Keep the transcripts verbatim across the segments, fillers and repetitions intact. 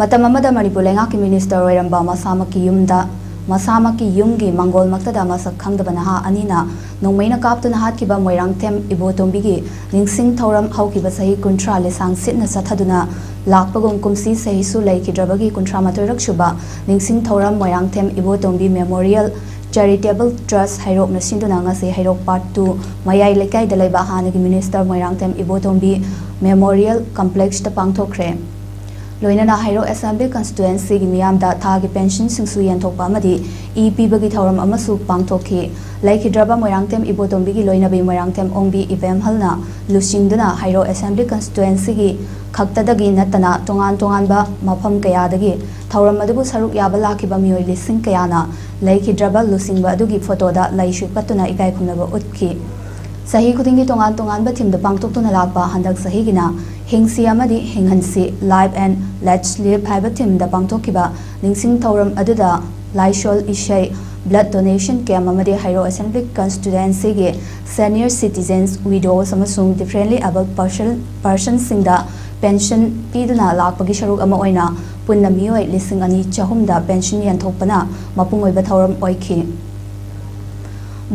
ꯃꯇꯝ ꯑꯃꯗ ꯃꯅꯤꯄꯨꯔ ꯂꯩꯉꯥꯛꯀꯤ ꯃꯤꯅꯤꯁꯇꯔ ꯑꯣꯏꯔꯝꯕ ꯃꯁꯥꯃꯛꯀꯤ ꯌꯨꯝꯗ, ꯃꯁꯥꯃꯛꯀꯤ ꯌꯨꯝꯒꯤ ꯃꯥꯡꯒꯣꯜꯃꯛꯇꯗ ꯃꯁꯛ ꯈꯪꯗꯕ ꯅꯍꯥ ꯑꯅꯤꯅ ꯅꯣꯡꯃꯩꯅ ꯀꯥꯞꯇꯨꯅ ꯍꯥꯠꯈꯤꯕ ꯃꯣꯏꯔꯥꯡꯊꯦꯝ ꯏꯕꯣꯇꯣꯝꯕꯤꯒꯤ ꯅꯤꯡꯁꯤꯡ ꯊꯧꯔꯝ ꯍꯧꯈꯤꯕ ꯆꯍꯤ ꯀꯨꯟꯊ꯭ꯔꯥ ꯂꯤꯁꯥꯡ ꯁꯤꯠꯅ ꯆꯠꯊꯗꯨꯅ ꯂꯥꯛꯄꯒꯨꯝ ꯀꯨꯝꯁꯤ ꯆꯍꯤꯁꯨ ꯂꯩꯈꯤꯗ꯭ꯔꯕꯒꯤ ꯀꯨꯟꯊ꯭ꯔꯥ ꯃꯥꯊꯣꯏꯔꯛ ꯁꯨꯕ ꯅꯤꯡꯁꯤꯡ ꯊꯧꯔꯝ ꯃꯣꯏꯔꯥꯡꯊꯦꯝ ꯏꯕꯣꯇꯣꯝꯕꯤ ꯃꯦꯃꯣꯔꯤꯌꯦꯜ ꯆꯦꯔꯤꯇꯦꯕꯜ ꯇ꯭ꯔꯁ ꯍꯩꯔꯣꯛꯅ ꯁꯤꯟꯗꯨꯅ ꯉꯁꯤ ꯍꯩꯔꯣꯛ ꯄꯥꯔꯠ ꯇꯨ ꯃꯌꯥꯏ ꯂꯩꯀꯥꯏꯗ ꯂꯩꯕ ꯍꯥꯟꯅꯒꯤ ꯃꯤꯅꯤꯁꯇꯔ ꯃꯣꯏꯔꯥꯡꯊꯦꯝ ꯏꯕꯣꯇꯣꯝꯕꯤ ꯃꯦꯃꯣꯔꯤꯌꯦꯜ ꯀꯝꯄ꯭ꯂꯦꯛꯁꯇ ꯄꯥꯡꯊꯣꯛꯈ꯭ꯔꯦ꯫ ꯂꯣꯏꯅꯅ ꯍꯩꯔꯣꯛ ꯑꯦꯁꯦꯝꯕ꯭ꯂꯤ ꯀꯟꯁꯇꯤꯇ꯭ꯋꯦꯟꯁꯤꯒꯤ ꯃꯤꯌꯥꯝꯗ ꯊꯥꯒꯤ ꯄꯦꯟꯁꯟꯁꯤꯡꯁꯨ ꯌꯦꯟꯊꯣꯛꯄ ꯑꯃꯗꯤ ꯏ ꯄꯤꯕꯒꯤ ꯊꯧꯔꯝ ꯑꯃꯁꯨ ꯄꯥꯡꯊꯣꯛꯈꯤ꯫ ꯂꯩꯈꯤꯗ꯭ꯔꯕ ꯃꯣꯏꯔꯥꯡꯊꯦꯝ ꯏꯕꯣꯇꯣꯝꯕꯤꯒꯤ ꯂꯣꯏꯅꯕꯤ ꯃꯣꯏꯔꯥꯡꯊꯦꯝ ꯑꯣꯡꯕꯤ ꯏꯕꯦꯝꯍꯜꯅ ꯂꯨꯆꯤꯡꯗꯨꯅ ꯍꯩꯔꯣꯛ ꯑꯦꯁꯦꯝꯕ꯭ꯂꯤ ꯀꯟꯁꯇꯤꯇ꯭ꯋꯦꯟꯁꯤꯒꯤ ꯈꯛꯇꯗꯒꯤ ꯅꯠꯇꯅ ꯇꯣꯉꯥꯟ ꯇꯣꯉꯥꯟꯕ ꯃꯐꯝ ꯀꯌꯥꯗꯒꯤ ꯊꯧꯔꯝ ꯑꯗꯨꯕꯨ ꯁꯔꯨꯛ ꯌꯥꯕ ꯂꯥꯛꯈꯤꯕ ꯃꯤꯑꯣꯏ ꯂꯤꯁꯤꯡ ꯀꯌꯥꯅ ꯂꯩꯈꯤꯗ꯭ꯔꯕ ꯂꯨꯆꯤꯡꯕ ꯑꯗꯨꯒꯤ ꯐꯣꯇꯣꯗ ꯂꯩꯁꯨ ꯀꯠꯇꯨꯅ ꯏꯀꯥꯏ ꯈꯨꯝꯅꯕ ꯎꯠꯈꯤ꯫ ꯆꯍꯤ ꯈꯨꯗꯤꯡꯒꯤ ꯇꯣꯉꯥꯟ ꯇꯣꯉꯥꯟꯕ ꯊꯤꯝꯗ ꯄꯥꯡꯊꯣꯛꯇꯨꯅ ꯂꯥꯛꯄ ꯍꯟꯗꯛ ꯆꯍꯤꯒꯤꯅ ꯍꯤꯡꯁꯤ ꯑꯃꯗꯤ ꯍꯤꯡꯍꯟꯁꯤ, Live and Let's Live ꯍꯥꯏꯕ ꯊꯤꯝꯗ ꯄꯥꯡꯊꯣꯛꯈꯤꯕ ꯅꯤꯡꯁꯤꯡ ꯊꯧꯔꯝ ꯑꯗꯨꯗ ꯂꯥꯏꯁꯣꯜ ꯏꯁꯩ, blood donation camp ꯑꯃꯗꯤ ꯍꯩꯔꯣꯛ ꯑꯦꯁꯦꯝꯕ꯭ꯂꯤ ꯀꯟꯁꯇꯤꯇ꯭ꯋꯦꯟꯁꯤꯒꯤ senior citizens, widows ꯑꯃꯁꯨꯡ differently abled person, personꯁꯤꯡꯗ ꯄꯦꯟꯁꯟ ꯄꯤꯗꯨꯅ ꯂꯥꯛꯄꯒꯤ ꯁꯔꯨꯛ ꯑꯃ ꯑꯣꯏꯅ ꯄꯨꯟꯅ ꯃꯤꯑꯣꯏ ꯂꯤꯁꯤꯡ ꯑꯅꯤ ꯆꯍꯨꯝꯗ ꯄꯦꯟꯁꯟ ꯌꯦꯟꯊꯣꯛꯄꯅ ꯃꯄꯨꯡ ꯑꯣꯏꯕ ꯊꯧꯔꯝ ꯑꯣꯏꯈꯤ꯫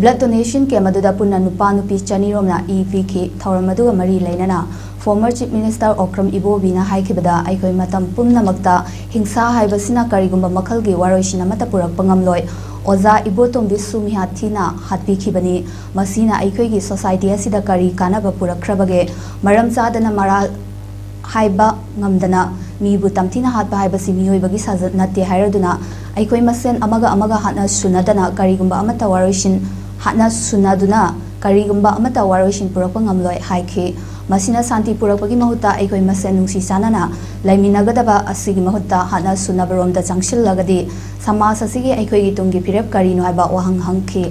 Blood donation camp ꯑꯗꯨꯗ ꯄꯨꯟꯅ ꯅꯨꯄꯥ ꯅꯨꯄꯤ ꯆꯅꯤꯔꯣꯝꯅ ꯏ ꯄꯤꯈꯤ꯫ ꯊꯧꯔꯝ ꯑꯗꯨꯒ ꯃꯔꯤ ꯂꯩꯅꯅ former Chief Minister ꯑꯣꯀ꯭ꯔꯝ ꯏꯕꯣꯕꯤꯅ ꯍꯥꯏꯈꯤꯕꯗ, ꯑꯩꯈꯣꯏ ꯃꯇꯝ ꯄꯨꯝꯅꯃꯛꯇ ꯍꯤꯡꯁꯥ ꯍꯥꯏꯕꯁꯤꯅ ꯀꯔꯤꯒꯨꯝꯕ ꯃꯈꯜꯒꯤ ꯋꯥꯔꯣꯏꯁꯤꯟ ꯑꯃꯠꯇ ꯄꯨꯔꯛꯄ ꯉꯝꯂꯣꯏ꯫ ꯑꯣꯖꯥ ꯏꯕꯣꯇꯣꯝꯕꯤꯁꯨ ꯃꯤꯍꯥꯠ ꯊꯤꯅ ꯍꯥꯠꯄꯤꯈꯤꯕꯅꯤ꯫ ꯃꯁꯤꯅ ꯑꯩꯈꯣꯏꯒꯤ society ꯑꯁꯤꯗ ꯀꯔꯤ ꯀꯥꯟꯅꯕ ꯄꯨꯔꯛꯈ꯭ꯔꯕꯒꯦ? ꯃꯔꯝ ꯆꯥꯗꯅ ꯃꯔꯥꯜ ꯍꯥꯏꯕ ꯉꯝꯗꯅ ꯃꯤꯕꯨ ꯇꯝꯊꯤꯅ ꯍꯥꯠꯄ ꯍꯥꯏꯕꯁꯤ ꯃꯤꯑꯣꯏꯕꯒꯤ ꯁꯥꯖꯠ ꯅꯠꯇꯦ ꯍꯥꯏꯔꯗꯨꯅ, ꯑꯩꯈꯣꯏ ꯃꯁꯦꯟ ꯑꯃꯒ ꯑꯃꯒ ꯍꯥꯠꯅ ꯁꯨꯅꯗꯅ ꯀꯔꯤꯒꯨꯝꯕ ꯑꯃꯠꯇ ꯋꯥꯔꯣꯏꯁꯤꯟ, ꯍꯥꯠꯅ ꯁꯨꯅꯗꯨꯅ ꯀꯔꯤꯒꯨꯝꯕ ꯑꯃꯠꯇ ꯋꯥꯔꯣꯏꯁꯤꯟ ꯄꯨꯔꯛꯄ ꯉꯝꯂꯣꯏ ꯍꯥꯏꯈꯤ꯫ ꯃꯁꯤꯅ ꯁꯥꯟꯇꯤ ꯄꯨꯔꯛꯄꯒꯤ ꯃꯍꯨꯠꯇ ꯑꯩꯈꯣꯏ ꯃꯁꯦꯟ ꯅꯨꯡꯁꯤ ꯆꯥꯟꯅꯅ ꯂꯩꯃꯤꯟꯅꯒꯗꯕ ꯑꯁꯤꯒꯤ ꯃꯍꯨꯠꯇ ꯍꯥꯠꯅ ꯁꯨꯅꯕꯔꯣꯝꯗ ꯆꯪꯁꯤꯜꯂꯒꯗꯤ ꯁꯃꯥꯖ ꯑꯁꯤꯒꯤ ꯑꯩꯈꯣꯏꯒꯤ ꯇꯨꯡꯒꯤ ꯐꯤꯔꯦꯞ ꯀꯔꯤꯅꯣ ꯍꯥꯏꯕ ꯋꯥꯍꯪ ꯍꯪꯈꯤ꯫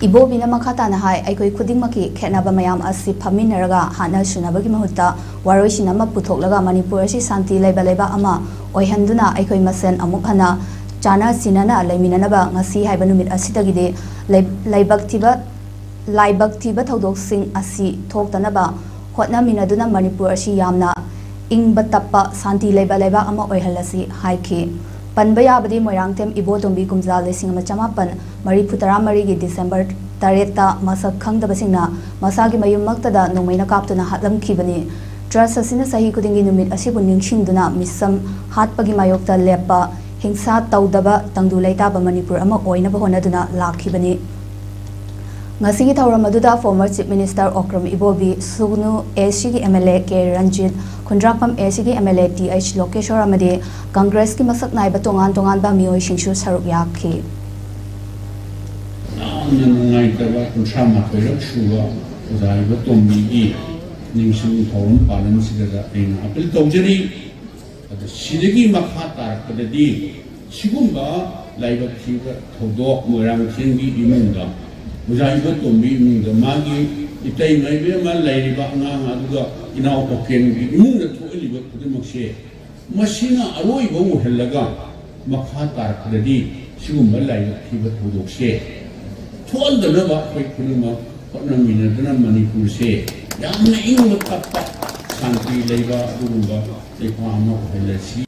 ꯏꯕꯣꯕꯤꯅ ꯃꯈꯥ ꯇꯥꯅ ꯍꯥꯏ, ꯑꯩꯈꯣꯏ ꯈꯨꯗꯤꯡꯃꯛꯀꯤ ꯈꯦꯠꯅꯕ ꯃꯌꯥꯝ ꯑꯁꯤ ꯐꯝꯃꯤꯟꯅꯔꯒ ꯍꯥꯠꯅ ꯁꯨꯅꯕꯒꯤ ꯃꯍꯨꯠꯇ ꯋꯥꯔꯣꯏꯁꯤꯟ ꯑꯃ ꯄꯨꯊꯣꯛꯂꯒ ꯃꯅꯤꯄꯨꯔ ꯑꯁꯤ ꯁꯥꯟꯇꯤ ꯂꯩꯕ ꯂꯩꯕꯥꯛ ꯑꯃ ꯑꯣꯏꯍꯟꯗꯨꯅ ꯑꯩꯈꯣꯏ ꯃꯁꯦꯟ ꯑꯃꯨꯛ ꯍꯟꯅ ꯆꯥꯟꯅ ꯆꯤꯟꯅꯅ ꯂꯩꯃꯤꯟꯅꯅꯕ ꯉꯁꯤ ꯍꯥꯏꯕ ꯅꯨꯃꯤꯠ ꯑꯁꯤꯗꯒꯤꯗꯤ ꯂꯩ-, ꯂꯥꯏꯕꯛ ꯊꯤꯕ, ꯂꯥꯏꯕꯛ ꯊꯤꯕ ꯊꯧꯗꯣꯛꯁꯤꯡ ꯑꯁꯤ ꯊꯣꯛꯇꯅꯕ ꯍꯣꯠꯅꯃꯤꯟꯅꯗꯨꯅ ꯃꯅꯤꯄꯨꯔ ꯑꯁꯤ ꯌꯥꯝꯅ ꯏꯪꯕ ꯇꯞꯄ, ꯁꯥꯟꯇꯤ ꯂꯩꯕ ꯂꯩꯕꯥꯛ ꯑꯃ ꯑꯣꯏꯍꯜꯂꯁꯤ ꯍꯥꯏꯈꯤ꯫ ꯄꯟꯕ ꯌꯥꯕꯗꯤ ꯃꯣꯏꯔꯥꯡꯊꯦꯝ ꯏꯕꯣꯇꯣꯝꯕꯤ ꯀꯨꯝꯖꯥ ꯂꯤꯁꯤꯡ ꯑꯃ ꯆꯃꯥꯄꯟ ꯃꯔꯤꯐꯨ ꯇꯔꯥꯃꯔꯤꯒꯤ ꯗꯤꯁꯦꯝꯕꯔ ꯇꯔꯦꯠꯇ ꯃꯁꯛ ꯈꯪꯗꯕꯁꯤꯡꯅ ꯃꯁꯥꯒꯤ ꯃꯌꯨꯝꯃꯛꯇꯗ ꯅꯣꯡꯃꯩꯅ ꯀꯥꯞꯇꯨꯅ ꯍꯥꯠꯂꯝꯈꯤꯕꯅꯤ꯫ ꯇ꯭ꯔꯁ ꯑꯁꯤꯅ ꯆꯍꯤ ꯈꯨꯗꯤꯡꯒꯤ ꯅꯨꯃꯤꯠ ꯑꯁꯤꯕꯨ ꯅꯤꯡꯁꯤꯡꯗꯨꯅ ꯃꯤꯁꯝ ꯍꯥꯠꯄꯒꯤ ꯃꯥꯌꯣꯛꯇ ꯂꯦꯞꯄ, ꯍꯤꯡꯁꯥ ꯇꯧꯗꯕ ꯇꯪꯗꯨ ꯂꯩꯇꯥꯕ ꯃꯅꯤꯄꯨꯔ ꯑꯃ ꯑꯣꯏꯅꯕ ꯍꯣꯠꯅꯗꯨꯅ ꯂꯥꯛꯈꯤꯕꯅꯤ꯫ ꯉꯁꯤꯒꯤ ꯊꯧꯔꯝ ꯑꯗꯨꯗ former Chief Minister Okram Ibobi, Sugnu A ꯁꯤꯒꯤ M L A K Ranjit, Khundrakpam A ꯁꯤꯒꯤ M L A T H Lokeshor ꯑꯃꯗꯤ ꯀꯪꯒ꯭ꯔꯦꯁꯀꯤ ꯃꯁꯛ ꯅꯥꯏꯕ ꯇꯣꯉꯥꯟ ꯇꯣꯉꯥꯟꯕ ꯃꯤꯑꯣꯏꯁꯤꯡꯁꯨ ꯁꯔꯨꯛ ꯌꯥꯈꯤ꯫ ꯌꯥꯝꯅ ꯅꯨꯡꯉꯥꯏꯇꯕ ꯀꯨꯟꯊ꯭ꯔꯥ ꯃꯥꯊꯣꯏꯔꯛ ꯁꯨꯕ ꯑꯣꯖꯥ ꯏꯕꯣꯇꯣꯝꯕꯤꯒꯤ ꯅꯤꯡꯁꯤꯡ ꯊꯧꯔꯝ ꯄꯥꯂꯟꯁꯤꯗ ꯑꯩꯅ ꯑꯄꯤꯜ ꯇꯧꯖꯔꯤ꯫ ꯑꯗ ꯁꯤꯗꯒꯤ ꯃꯈꯥ ꯇꯥꯔꯛꯄꯗꯗꯤ ꯁꯤꯒꯨꯝꯕ ꯂꯥꯏꯕꯛ ꯊꯤꯕ ꯊꯧꯗꯣꯛ ꯃꯣꯏꯔꯥꯡꯊꯦꯝꯒꯤ ꯏꯃꯨꯡꯗ, ꯑꯣꯖꯥ ꯏꯕꯣꯇꯣꯝꯕꯤ ꯏꯃꯨꯡꯗ, ꯃꯥꯒꯤ ꯏꯇꯩꯃ ꯏꯕꯦꯝꯃ ꯂꯩꯔꯤꯕ ꯑꯉꯥꯡ ꯑꯗꯨꯒ ꯏꯅꯥꯎ ꯑꯣꯀꯦꯟꯒꯤ ꯏꯃꯨꯡꯗ ꯊꯣꯛꯍꯜꯂꯤꯕ ꯈꯨꯗꯤꯡꯃꯛꯁꯦ, ꯃꯁꯤꯅ ꯑꯔꯣꯏꯕ ꯑꯣꯏꯍꯜꯂꯒ ꯃꯈꯥ ꯇꯥꯔꯛꯄꯗꯗꯤ ꯁꯤꯒꯨꯝꯕ ꯂꯥꯏꯕꯛ ꯊꯤꯕ ꯊꯧꯗꯣꯛꯁꯦ ꯊꯣꯛꯍꯟꯗꯅꯕ ꯑꯩꯈꯣꯏ ꯈꯨꯗꯤꯡꯃꯛ ꯍꯣꯠꯅꯃꯤꯟꯅꯗꯨꯅ ꯃꯅꯤꯄꯨꯔꯁꯦ ꯌꯥꯝꯅ ꯏꯪꯕ ꯇꯞꯄ, ꯁꯥꯟꯇꯤ ꯂꯩꯕ ꯑꯗꯨꯒꯨꯝꯕ ꯂꯩꯄꯥꯛ ꯑꯃ ꯑꯣꯏꯍꯜꯂꯁꯤ꯫